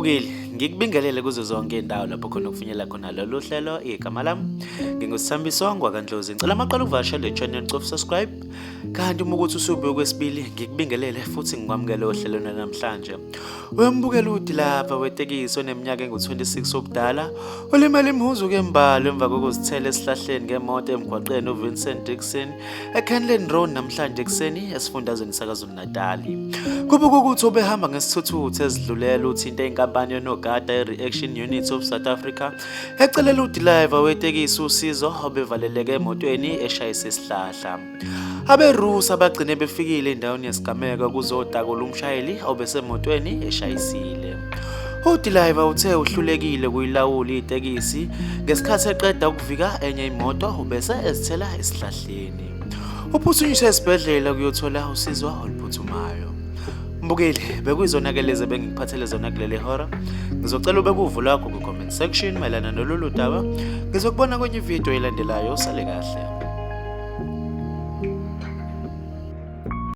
Mbukeli, ngikubingelele kuzo zonke indawo lapho khona ukufinyela khona lolu hlelo. Igama lami nginguSithambiso ngwakaNdlozi. Ngicela amaqala ukuvakashela le channel, cofa subscribe. Kanti uma ukuthi usubuye kwesibili, ngikubingelele futhi ngikwamukele ohlelweni namhlanje. Wembukela udilava wetekisi oneminyaka engu-26 ubudala ulimele imihuzuko embalwa emva kokuzithela esihlahleni ngemoto emgwaqeni uVincent Dixon eKenland Road namhlanje ekuseni esifundazweni saKwaZulu-Natali. Kubukwa ukuthi ubehamba ngesithuthuthu ezidlulela uthinte inkampani yonogada i-Reaction Unit of South Africa ecelela udilayiva wetekisi usizo obevaleleke emotweni eshayise isihlahla. AbeRusa bagcine befikile endaweni yesigameko kuzotakula umshayeli obesemotweni eshayisile. Udilayiva uthe uhlulekile kuyilawula itekisi ngesikhathi eqeda ukuvika enye imoto ubese ezithela esihlahleni. Uphuthunyiswe esibhedlela kuyothola usizo oluphuthumayo. Mbukeli, bekuyizona-ke lezi ebengikuphathele zona kuleli hora. Ngizocela ube uvo lwakho kwi-comment section mayelana nalolu daba. Ngizokubona kwenye ividiyo elandelayo. Usale kahle.